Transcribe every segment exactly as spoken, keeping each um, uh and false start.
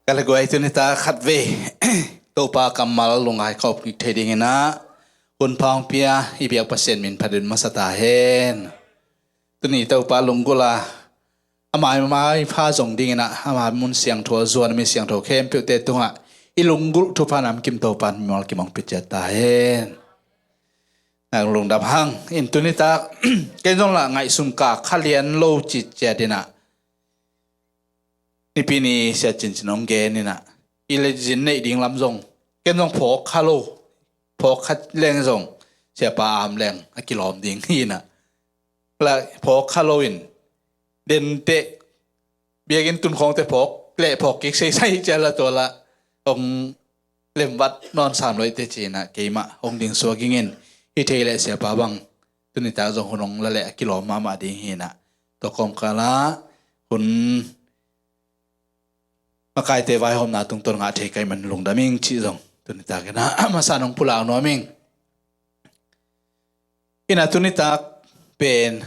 Ka le guai, tuni ta khat vei Topa kammal lungngai khawm kik thei dingin ah hun pha hong pia i biak Pasian min phat in masa ta hen. Tuni Topa lunggulh a ama maipha zong dingin ah ama mun siangtho a zuan mi siangtho khempeuhte tungah i lunggulh thupha namkim Topa in mimal kim hong pia ciat ta hen. Nang lungdam hang in tuni tak ken zong lah ngaihsun ka kha lian lo ciciat in ah Nipi ni Sia Cincin hong gen in ah i le zin neih ding lam zong ken zong phawk kha lo, phawk kha leng zong Siapa Am leng a kilawm ding hi in ah la phawk kha lo in denteh biakinn tun khawngte phawk leh phawk kik seisai ciat la tua la hong lemvat nawn sam lo i te ci in ah keimah hong ding suak ing in hi thei leh Siapa bang tuni tak zong hun hong la leh a kilawm mahmah ding hi in ah tua kawmkal ah hun makaite vaihawmna tungtawn ngah thei ka hih man lungdam ing cih zong tuni tak in ah a masa in hong pulak nuam ing. In ah tuni tak pen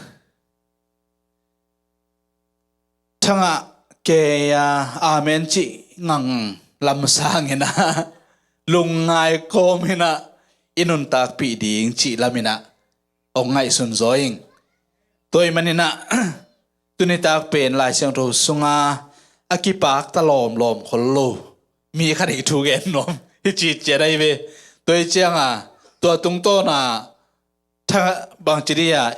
thangah kei a amen cih ngang lam sangin ah lungngai kawm in ah i nuntakpih ding cih lam in ah hong ngaihsun zaw ing. Tua ahih manin ah tuni tak pen Lai Siangtho sunga a kipak ta lawmlawm khol lo mi khat i thu gen nuam hi ciciat ahi ve. Tua hi cianga tua tungtawn ah tha bangci dih ah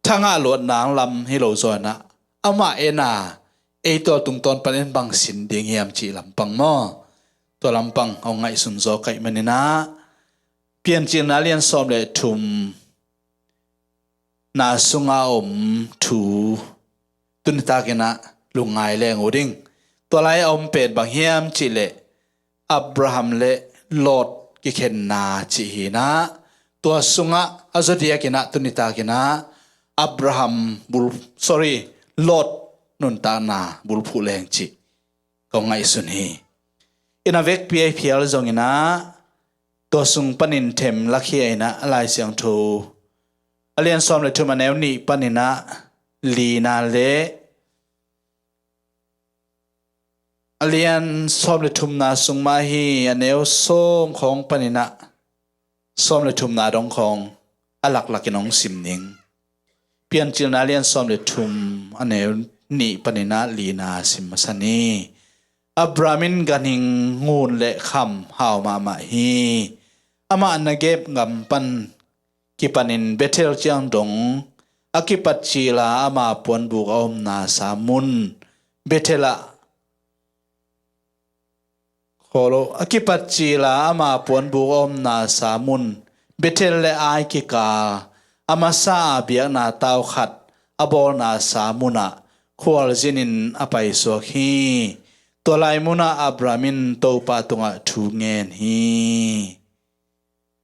thangah luatna lam hi lo zaw in ah amah en a ei tua tungtawn pan en bang sin ding hiam cih lampang maw? Tua lampang hong ngaihsun zaw ka hih manin ah Piancilna lian sawm le thum na sunga om thu tuni tak in ah lungngai leng uh ding. Tua lai a om pen bang hiam cih leh Abraham le Lot kikhenna cih hi in ah tua sungah a zaw diak in ah tuni tak in ah Abraham bul, sorry, Lot nuntakna bulphuh leng cih kong ngaihsun hi. In a vekpi a i phial zong in ah tua sung panin them lakhia in ah a Lai Siangtho a lian sawm le thum a neu nih panin ah lina le a lian sawm le thumna sung mah hi a neu sawm khawng panin ah sawm le thumna dong khawng a laklak in hong sim ning. Piancilna lian sawm le thum a neu nih panin ah lina sim masa ni. Abraham in ganhing ngun le kham hau mahmah hi. Amah Negeb gam pan kipanin Bethel ciang dong a kipat cila ama puanbuk a omnasa mun Bethel ah kholo a kipat cila ama puanbuk a omnasa mun Bethel le Ai kikal a masa a biakna tau khat a bawlnasa munah khualzinin a paisuak hi. Tua lai munah Abraham in Topa tungah thu ngen hi.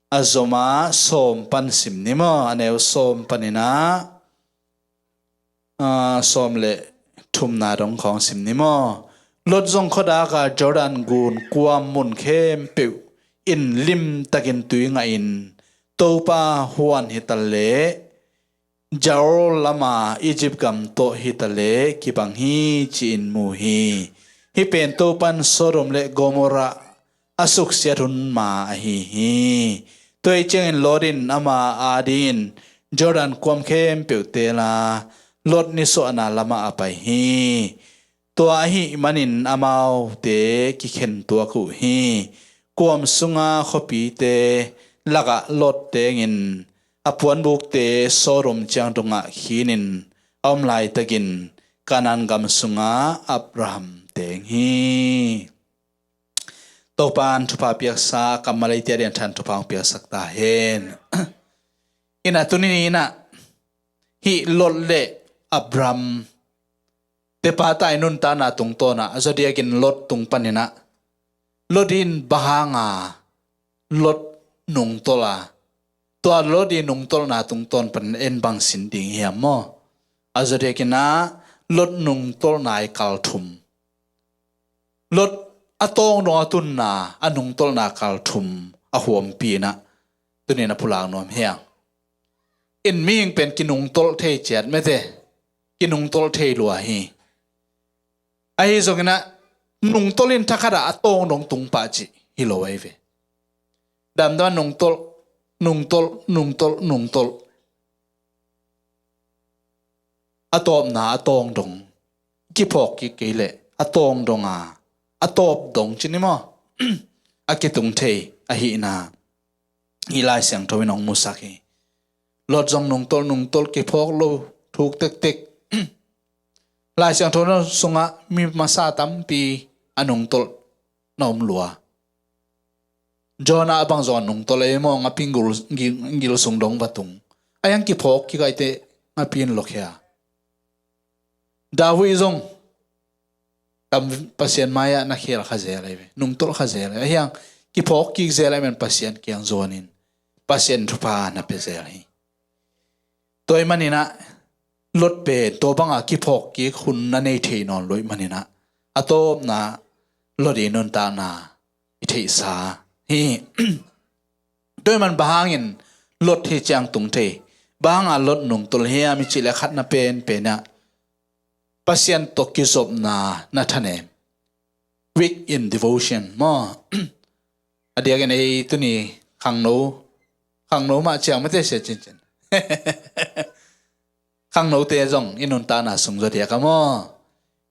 A zoma sawm pan sim ni maw? A neu sawm panin ah sawm le thumna dong khawng sim ni maw? Lot zong khuadak a Jordan gun kuam mun khempeuh in limtakin tui ngahin Topa huan hi ta leh Jaol lama Egypt gam tawh hi ta leh kibang hi ci-in mu hi. Hih pen Topan Sodom le Gomorrah a suksiat hun ma ahi hi. Tua hi ciangin Lot in ama adingin Jordan kuam khempeuh teel a Lot nisuahna lamah a pai hi. Tua ahih manin amaute kikhen tuak uh hi. Kuam sunga khuapite lakah Lot tengin a puanbukte Sodom ciang dongah khinin a om laitakin Kanaan gam sunga Abraham teng hi. Topan thupha piaksa a kammal eite a diangthan thupha hong piaksak ta hen. Inah tuni inah hih Lot le Abraham te pata i nuntakna tungtawnah a zaw diakin Lot tung paninah Lot in bang hanga Lot nungtolh a, tua Lot i nungtolhna tungtawn panin en bang sin ding hiam maw? A zaw diakinah Lot nungtolhna i kal thum, Lot a tawng dong a tunna a nungtolhna kal thum a huampi inah tunin a pulak nuam hiang. In mihing pen kinungtolh thei ciat mete, kinungtolh thei lua hi. Ahi zonginah Nungtolh in thakhat ah a tawng dong tung pah cih hi lo ahi ve. Damdam ah nungtolh, nungtolh, nungtolh, nungtolh. A tawpna a tawng dong kiphawk kik kei leh a tawng dong a, a tawp dong ci ni maw? A kitung thei ahihna hih Lai Siangtho in hong musak hi. Lot zong nungtolh, nungtolh, kiphawk lo, thuk tektek. Lai Siangtho sungah mi masa tampi a nungtolh na om lua. Jonah a bang zong a nungtolh ei maw, ngapi gil, gil, gil sung dong va tung. A hiang kiphawk kik a, eite ngapi in lokhia. David zong tam Pasian mai-ah na khel kha zel ahi ve, nungtolh kha zel ahi ve. A hiang kiphawk kik zel ahih man Pasian kiang zuanin Pasian thupha na pia zel hi. Tua ahih manin ah Lot pen tua banga kiphawk kik hun na nei thei nawn lo ahih manin ah a tawpna Lot i nuntakna i theihsa hi. Tua ahih man bang hangin Lot hi ciang tung thei? Bang hanga Lot nungtolh hiam i cih leh khatna penpen ah Pasian tawh kizopna na thanem. Weak in devotion maw? A diakin ei tuni khangno, khangno mah ciang mate sia cincin. Khangnote zong i nuntakna sung zaw diak a maw?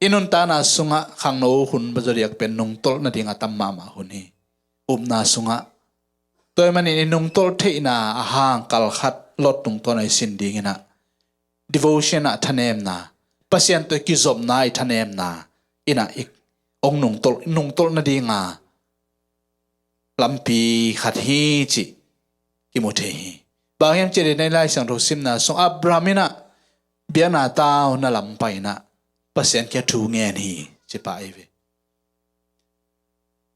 I nuntakna sungah khangno hun va zaw diak pen nungtolh nading a tam mahmah hun hi. Upna sungah. Tua ahih manin i nungtolh theihna a hang kalkhat Lot tungtawn a i sin dingin ah devotion ah thanemna, Pasian tawh i kizopna i thanemna in ah i hong nungtolh, nungtolh nadinga lampi khat hi cih kimu thei hi. Bang hiam cih leh i Lai Siangtho simna sung Abraham in ah biakna tau na lam pai in ah Pasian kiang thu ngen hi ci pah ahi ve.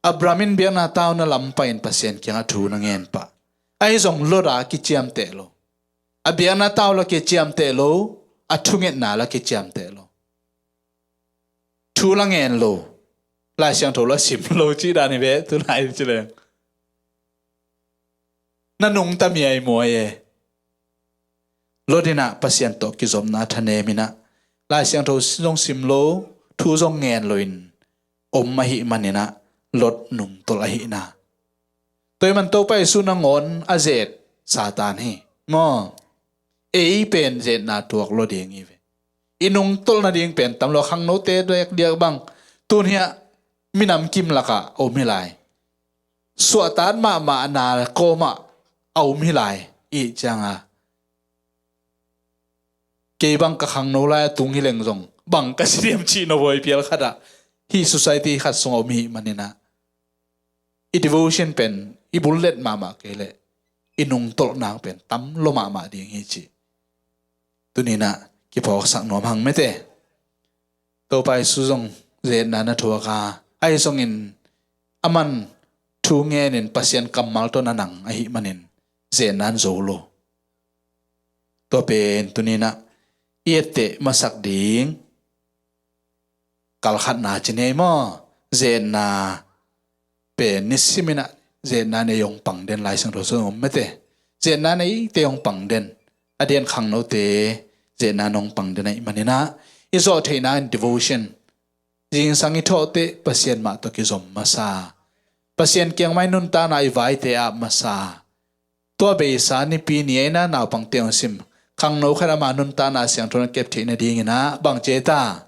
Abraham in biakna tau na lam pai in Pasian kiangah thu na ngen pah. Ahi zong Lot a kiciamteh lo. A biakna tau la kiciamteh lo, a thungetna la kiciamteh lo. Thu la ngen lo, Lai Siangtho la sim lo cih dan hi ve, tu lai ci leng. Na nungta miaimuai e. Lot in ah Pasian tawh kizopna thanem in ah Lai Siangtho zong sim lo, thu zong ngen loin om ahih manin ah Lot nungtolh ahihna. Tua ahih man Topa Jesu nangawn a zet Satan hi maw? Ei pen zetna tuak lo ding hi ve. I nungtolh nading pen tam lo, khangnote diakdiak bang tun hiah minam kim lakah om hi lai. Suahtak mahmahna kawmah a om hi lai. I cianga kei bang ka khangno lai a tung hi leng zong bang ka si diam cih na voi pial khatah hih society khat sungah om hi manin ah i devotion pen i bullet mahmah kei leh i nungtolhna pen tam lo mahmah ding hi cih tuninah kiphawksak nuam hang mete. Topa Jesu zong zetna na thuak a, ahi zongin aman thu ngenin Pasian kammal tawh na nang ahih manin zetna an zo lo. Tua pen tuninah i etteh masak ding kalkhatna ci nei maw? Zetna pen nisiminah zetna nei hong pang den, Lai Siangtho sung om mete. Zetna neite hong pang den. A dian khangnote zetna nong pang den ahih maninah i zawh theihna in devotion, zingsang i thawhteh Pasian mah tawh kizom masa, Pasian kiangmah i nuntakna i vaite ap masa. Tua beisa nipi ni aina naupangte hong sim khangno khat ama nuntakna siangtho na kep theih nadinginah bang ci ta?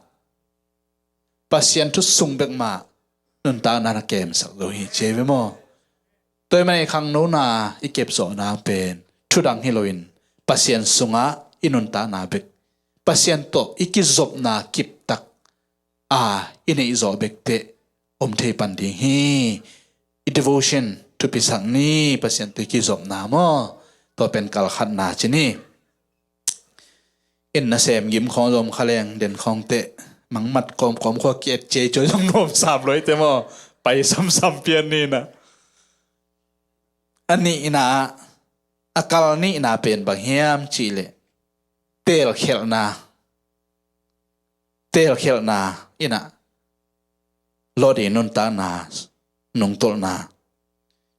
Pasian thu sung bek mah nuntakna na kemsak zo hi ci ve maw? Tua ahih manin i khangnona i kepzawhna pen thudang hi loin Pasian sungah i nuntakna bek, Pasian tawh i kizopna kiptak a i neihzawh bekteh om thei pan ding hi. I devotion thupisak ni, Pasian tawh i kizopna maw? Tua pen kalkhatna ci ni. Inn nasem gim khawng zom kha leng den khawngteh mangmat kawmkawm khua ki-et ciai cuai zong nuam sam loite maw? Pai samsam pian ninah. A nihna, a kal nihna pen bang hiam cihleh teelkhelhna. Teelkhelhna inah Lot i nuntakna nungtolhna.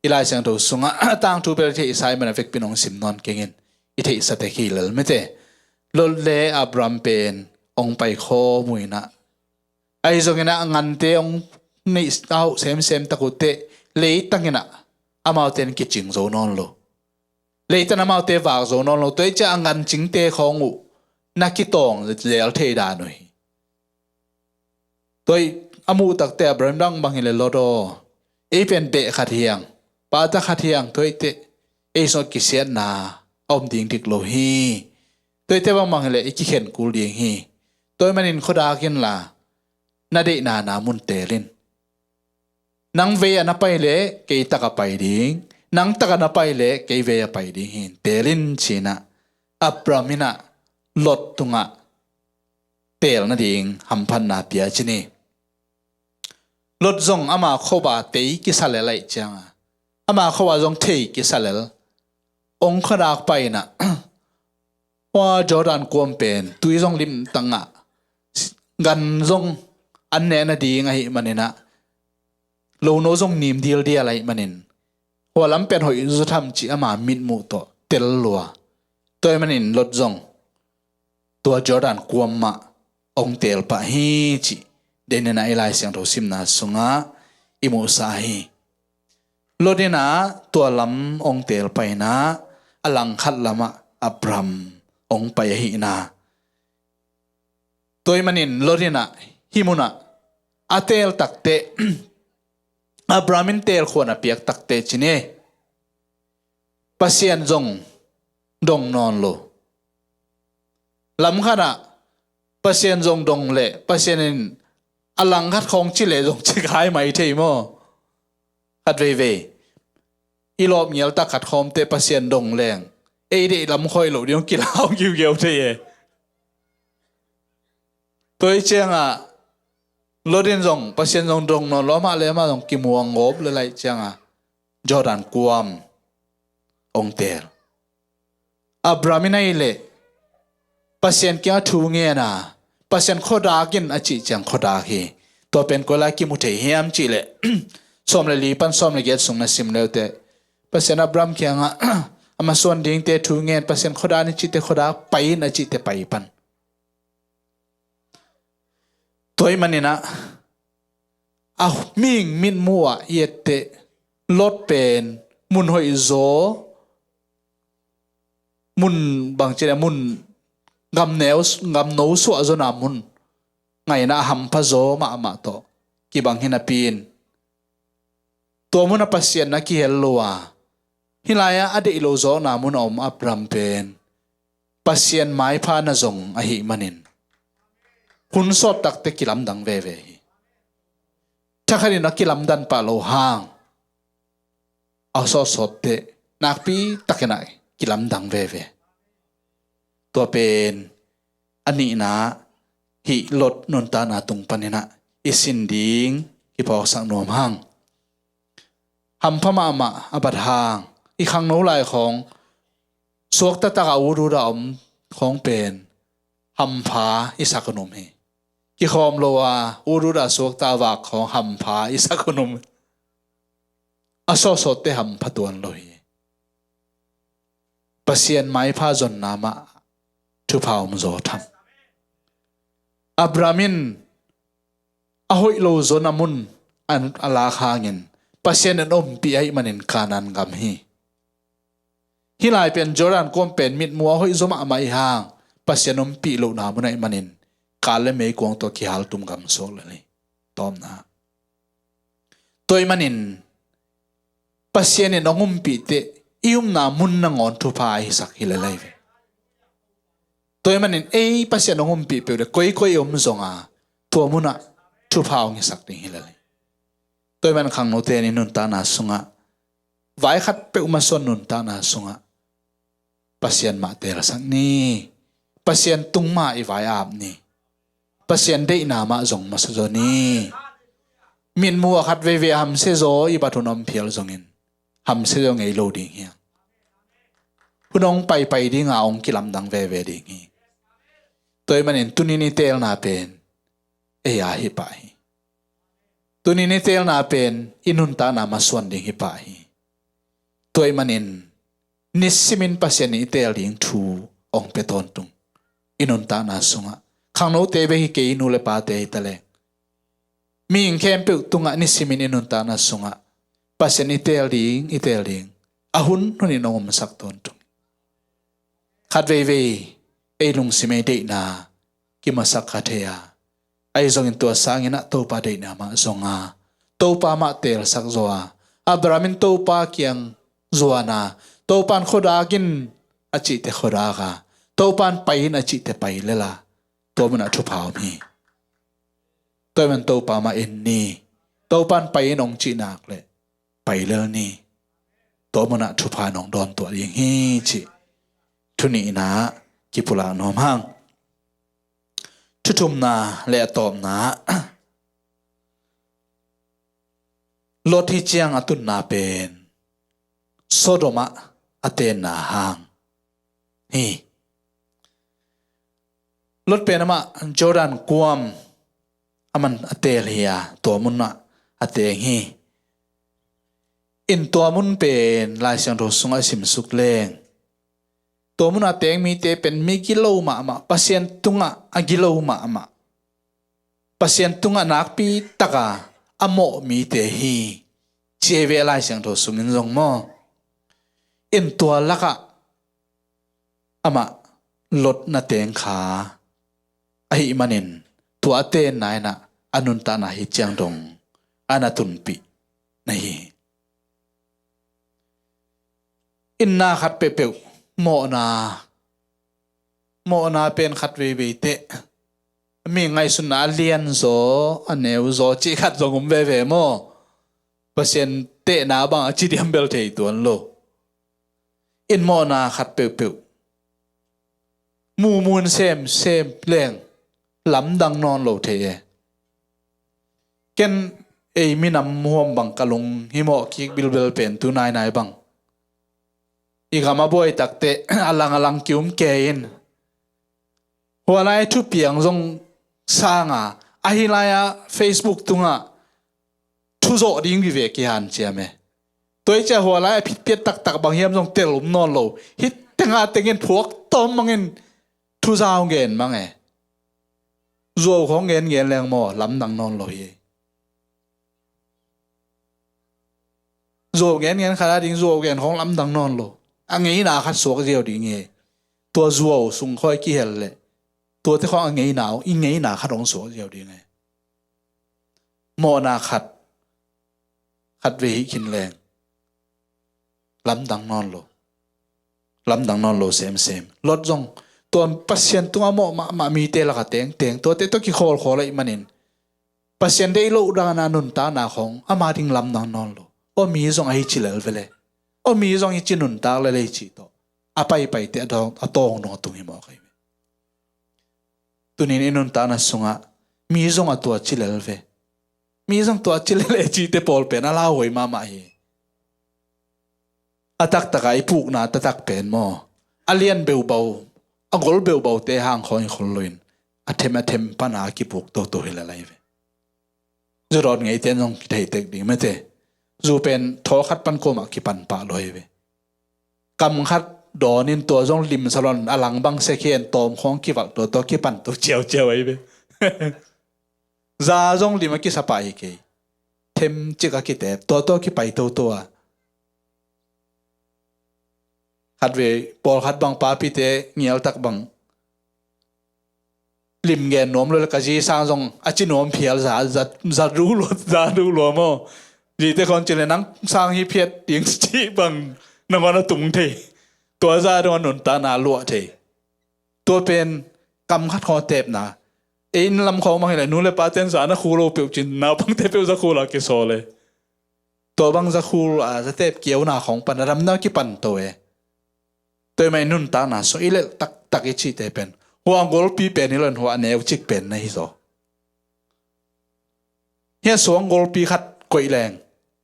I Lai Siangtho sungah a tangthu bel i theihsa i man a vekpi nong sim nawn kengin i theihsa tek hi lel mete. Lot le Abraham pen hong pai khawm uh inah, ahi zonginah ngante hong neih a hoh semsem tak uh teh, leitang in ah amaute in kicing zo nawn lo. Leitang in amaute vak zo nawn lo. Tua ahih ciang a ngancingte khawng uh na kitawng zel thei dan uh hi. Tua ih a muh tak teh Abraham in bang hi leh, Lot aw, ei pen beh khat hi hang, pata khat hi hang, tua ih teh ei sungah kisiatna a om ding dik lo hi. Tua ih teh bangbang hi leh i kikhen kul ding hi. Tua ahih manin khuadak inla, na deihna na mun teel in. Nang vei ah na pai leh kei tak ah pai ding, nang tak ah na pai leh kei vei ah pai ding hi, teel in, ci-in ah Abraham in ah Lot tungah teel nading hamphatna pia ci ni. Lot zong ama khuavak ah tei kisa lel ahih ciangin, ama khuavak ah zong thei kisa lel, hong khuadak pai in ah, hua Jordan kuam pen tui zong limtang ah, gan zong an neh nading ahih manin ah, lono zong nim dildial ahih manin, hua lam pen hoih zaw tham cih ama mitmuh tawh tel lua. Tua ahih manin Lot zong tua Jordan kuam mah hong teel pah hi cih, den in ah i Lai Siangtho simna sungah i muhsa hi. Lot in ah tua lam hong teel pah in ah, a langkhat lamah Abraham hong pai ahihna. Tua ahih manin Lot in ah hih munah a teel tak teh, Abraham in teel khuan a piak tak teh ci ni, Pasian zong dong nawn lo. Lam khat ah Pasian zong dong leh, Pasian in a langkhat khawng ci leh zong ci khai mai thei maw? Khat veivei i lawp ngial tak khat khawm teh Pasian dong leng, ei deih lam khawi loh ding hong kilau giugiau thei e. Tua ahih ciangin Lot in zong Pasian zong dong nawn lo, amah leh amah zong kimuang gawp lel ahih ciangin Jordan kuam hong teel. Abraham in ahih leh Pasian kiangah thu ngen a, Pasian khuadak in a cih ciang khuadak hi. Tua pen koi lai kimu thei hiam cih leh, sawm leh li pan sawm leh giat sung na sim le uh teh, Pasian Abraham kiangah a masuan dingte thu ngen, Pasian khuadak in a cih teh khuadak, pai in a cih teh pai pan. Tua ahih manin ah a mihing mitmuh ah i et teh, Lot pen mun hoih zaw, mun bangci leh mun gamneu, gamno suah zawhna mun, ngaihna a hampha zaw mahmah tawh kibang hi napi in, tua munah Pasian na kihel lo a, hih lai-ah a deih lo zawhna munah om Abraham pen Pasian maipha na zong ahih manin, hun sawt tak teh kilamdang veve hi. Thakhat in a kilamdan pah loh hang, a sawtsawt teh nakpi takin ah kilamdang veve. Tua pen a nihna, hih Lot nuntakna tung panin ah i sin ding kiphawksak nuam hang. Hampha mahmah a bat hang, i khangno lai khawng suakta tak a ut ut a om khawng pen hampha i sak hun um hi. Kikhawm lo a ut ut a suakta vak khawng hampha i sak hun um hi. A sawtsawt teh hampha tuan lo hi. Pasian maipha zonna mah thupha om zaw tham. Abraham in a hoih lo zawhna mun a lak hangin Pasian in ompih ahih manin Kanaan gam hi. Hih lai pen Jordan kuam pen mitmuh a hoih zaw mahmah ahih hang, Pasian ompih lohna mun ahih manin kal leh meikuang tawh kihaltum gam suak lel hi. Tawpna, tua ahih manin Pasian in hong ompih teh i omna mun nangawn thupha a hisak hi lel hi ve. Tua ahih manin ei Pasian hong ompih peuh leh koikoi i om zongin tua munah thupha hong hisak ding hi lel hi. Tua ahih manin khangnote in i nuntakna sungah vai khat peuh masuan nuntakna sungah Pasian mah teelsak ni. Pasian tung mah i vai ap ni. Pasian deihna mah zong masa zaw ni. Mitmuh a khat veivei a hamsia zaw i bat hun om phial zongin, hamsia zaw ngei lo ding hi hang. Hun hong paipai ding a, hong kilamdang veve ding hi. Tua ahih manin tuni-in i teelna pen ei a hi pah hi. Tuni-in i teelna pen i nuntakna masuan ding hi pah hi. Tua ahih manin nisimin Pasian in i teel ding thu hong pia tawntung. I nuntakna sungah khangnote bek hi kei, i nu le pate hi ta leng, Mihing khempeuh tungah nisimin i nuntakna sungah Pasian i teel ding, i teel ding, a hun hunin hong omsak tawntung. Khat veivei ei lungsim ei deihna kimasak kha thei a, ahi zongin tua sangin ah Topa deihna mah zong a, Topa mah teelsak zaw a, Abraham in Topa kiang zuan a, Topa in khuadak in a cihte khuadak a, Topa in pai in a cihte pai lel a, tua munah thupha om hi. Tua ahih manin Topa mah en ni, Topa in pai in hong cih nak leh pai lel ni. Tua munah thupha in hong dawntuah ding hi cih thu nihna kipulak nuam hang. Thu thumna le a tawpna, Lot hi ciang a tunna pen Sodom ah a tenna hang hi. Lot pen amah Jordan kuam a man a teel hi a, tua munah a teng hi. In tua mun pen Lai Siangtho sungah simsuk leng, tua munah a teng mite pen mi gilo mahmah, Pasian tungah a gilo mahmah, Pasian tungah nakpi taka a mawh mite hi, ci ei ve Lai Siangtho sungin zong maw. In tua lakah amah Lot na teng kha ahih manin tua a tenna in ah a nuntakna hi ciang dong a na tunpih na hi. Inna khat peuhpeuh mawhna, mawhna pen khat veivei teh mi ngaihsutna a lian zaw, a neu zaw cih khat zong om veve maw. Pasian tehna bang a ci diam bel thei tuan lo. In mawhna khat peuhpeuh mumun semsem leng lamdang nawn lo thei e. Ken ei minam huam bang ka lung himawh kik bilbel pen tu nainai bang i gam a buai takte a lang a lang kium kei in. Hua lai thupiang zong sanga ahi lai-a Facebook tungah thu zawh ding vive kihanciam e. Tua i cia hua lai a phitpiat taktak bang hiam zong tel um nawn lo. Hih tenga tengin phuak tawm bangin thu zau gen mang e. Zuau khawng gen gen leng maw lamdang nawn lo hi. Zuau gen gen khat a ding zuau gen khawng lamdang nawn lo. A ngeina khat suak ziau ding hi. Tua zuau sung khawng kihel leh tuate khawng a ngeina, i ngeina khat hong suak ziau ding hi. Mawhna khat khat vei hi khin leng lamdang nawn lo. Lamdang nawn lo semsem. Lot zong tua Pasian tungah mawh mahmah mite lakah tengteng tuate tawh kikhawlkhawl ahih manin Pasian deih loh dana nuntakna khawng ama ding lamdang nawn lo. Aw mi zong ahi ci lel vele. Aw mi zong hi ci nuntak lel ei cih tawh a paipaite a tawng dong a tung hi mawk ahi ve. Tunin i nuntakna sungah mi zong a tua ci lel ve. Mi zong tua ci lel e cihte pawl pen a lauhuai mahmah hi. A taktaka i pukna taktak pen maw a lian beubau, a gol beubaute hang khawng i khol loin a them a them pana a kipuk toto hi lel ahi ve. Zu dawn ngeite in zong kitheitek ding mete. Zu pen thawl khat pan kuamah kipan pah lo ahi ve. Kam khat dawnin tua zong limsa lon a lang bang sekhen tawm khawng kivalh tua tua kipan to ciauciau ahi ve. Za zong lim a kisa pah hi kei. Them cik a kitep tua tua kipai toto a. Khat vei pawlkhat bang papite ngialtak bang lim gen nuam lo le ka zi sang zong a ci nuam phial za, za, za duh lua, za duh lua maw. Zite khawng ci le nang sang hi phiat ding cih bang nangawn a tung thei. Tua za dong a nuntakna luah thei. Tua pen kam khat khawng a tepna. Ei inn lam khawng bang hi le nu le paten za na khu lo peuh cin naupangte peuh za khu la kisawl e. Tua bang za khul a za tep kiauna khawng pan a damna kipan to e. Tua i mah i nuntakna sung i lelh taktak i cihte pen hua golpi pen hi lo in hua neu cik pen na hi zaw. Hia suang golpi khat koih leng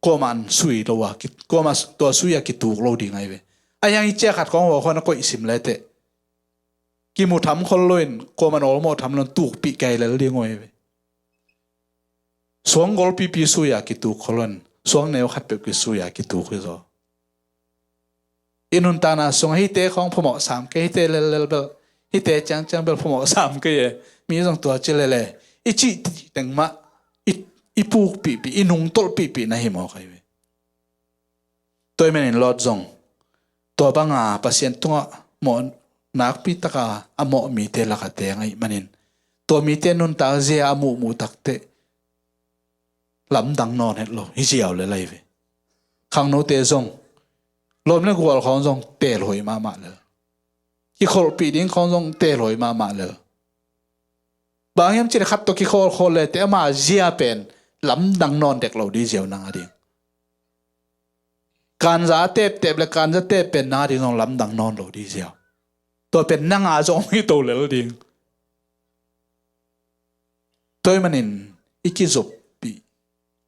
kuamah an sui lo a, kuamah tua sui a kituk lo ding ahi ve. A hiang i cia khat khawng hua khuan a koih sim le teh kimu tham khol lo in kuamah an awlmawh tham lo in tukpih kei lel ding uh ahi ve. Suang golpipi sui a kituk khol lo in suang neu khat peuh kisui a kituk hi zaw. I nuntakna sungah hihte khawng phamawh sam kei, hihte lellel bel, hihte ciangciang bel phamawh sam kei e. Mi zong tua ci lele i cih teng mah i i pukpihpih, i nungtolhpihpih na hi mawk ahi ve. Tua ahih manin Lot zong tua banga Pasian tungah mawh, nakpi taka a mawh mite lak a teng ahih manin tua mite nuntak zia a muhmuh takteh lamdang nawn het lo hi ziau lel ahi ve. Khangnote zong, lawm le gual khawng zong teelhuai mahmah lel. Kikholhpih ding khawng zong teelhuai mahmah lel. Bang hiam cih leh khat tawh kikholhkholh le teh ama zia pen lamdang nawn dek lo ding ziau nang a ding. Kanza a teptep le kanza tep pen nang a ding zong lamdang nawn lo ding ziau. Tua pen nang a zong hi to lel ding. Tua ahih manin i kizoppih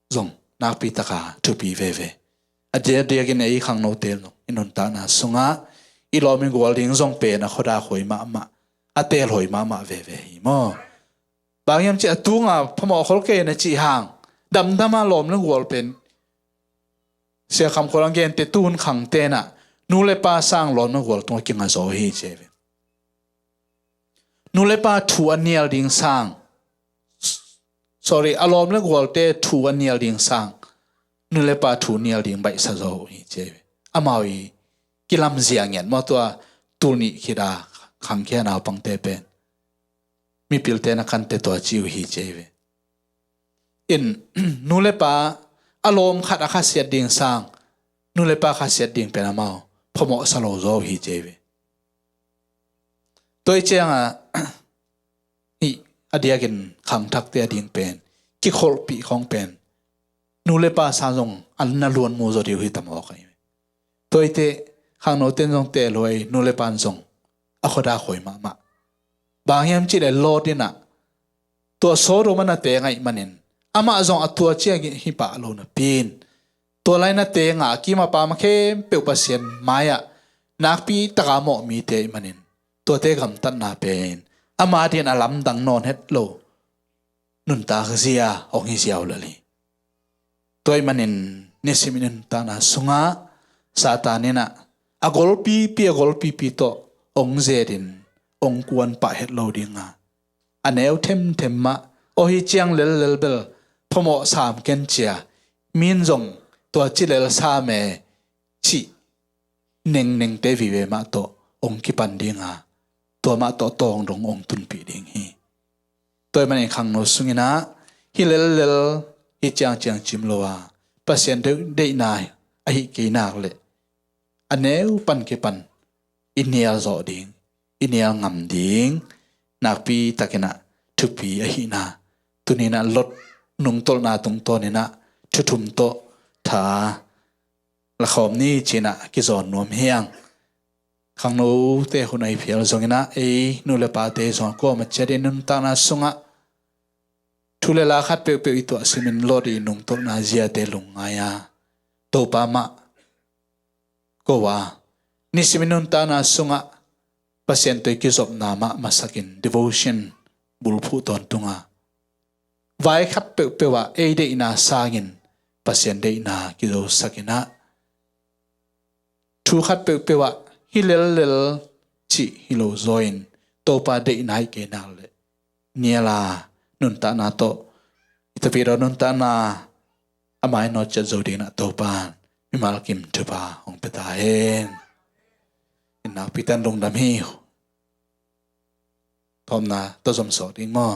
zong nakpi taka thupi veve. A diakdiakin ei khangnote zong i nuntakna sungah i lawm i gual ding zong pen a khuadakhuai mahmah, a teelhuai mahmah veve hi maw? Bang hiam cih a tunga phamawh khol kei na cih hang damdama lawm le gual pen Sia Kham Khual a gente tuhun khang tenah nu le pa sang lawm le gual tungah kinga zaw hi ci ahi ve. Nu le pa thu a nial ding sang, sorry, a lawm le gualte thu a nial ding sang nu le pa thu nial ding baihsa zaw uh hi ci ahi ve. Amau i kilamzia ngiat maw tua tul nih khit a khangkhia naupangte pen mipilte na kante tua ci uh hi ci ahi ve. In nu le pa a lawm khat a khasiat ding sang nu le pa khasiat ding pen amau phamawhsa lo zaw uh hi ci ahi ve. Tua i ciangah hih a diakin khangthakte a ding pen kikholhpih khawng pen nu le pa sang zong an na luan mu zaw ding uh hi ta mawk ahi ve. Tua i teh khangnote in zong teelhuai, nu le pa in zong a khuadakhuai mahmah. Bang hiam cih leh Lot in ah tua Sodom a na teng ahih manin amah zong a tua ciang hi pah lo napi in tua lai na teng a kim a pam a khempeuh Pasian mai-ah nakpi taka mawh mite ahih manin tuate gamtatna pen ama dingin a lamdang nawn het lo nuntak zia hong hi ziau lel hi. Tua ahih manin nisim i nuntakna sungah Satan in ah a golpipi a golpipi tawh hong zetin hong kuan pah het lo ding a, a neu themthem mah, aw hi ciang lellel bel phamawh sam ken cia, min zong tua ci lel sam e cih nengnengte vive mah tawh hong kipan ding a, tua mah tawh tawng dong hong tunpih ding hi. Tua ahih manin khangno sungin ah hi lellel, hi ciangciang cim lo a, Pasian deih, deihna ahi kei nak leh a neu pan kipan i nial zawh ding, i nial ngam ding nakpi takin ah thupi ahihna, tuni in ah Lot nungtolhna tungtawnin ah thu thum tawh tha lakhawm ni ci-in ah kizawn nuam hi hang. Khangnote hun ahi phial zongin ah ei nu le pate zong a kuamah ciat i nuntakna sungah thu le la khat peuhpeuh i tuah simin Lot i nungtolhna ziate lungngai a, Topa mah ko a, nisim i nuntakna sungah Pasian tawh i kizopna mah masakin devotion bulphuh tawntung a, vai khat peuhpeuh ah ei deihna sangin Pasian deihna kizosakin ah, thu khat peuhpeuh ah hi lellel cih hi lo zaw in Topa deihna hi kei nak leh nial a nuntakna tawh i tapidaw nuntakna a mainawt ciat zo dingin ah Topa in mimal kim thupha hong pia ta hen. In nakpi takin lungdam hi. Tawpna tawh zom sawk ding maw?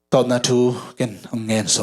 Tawpna thu ken hong ngen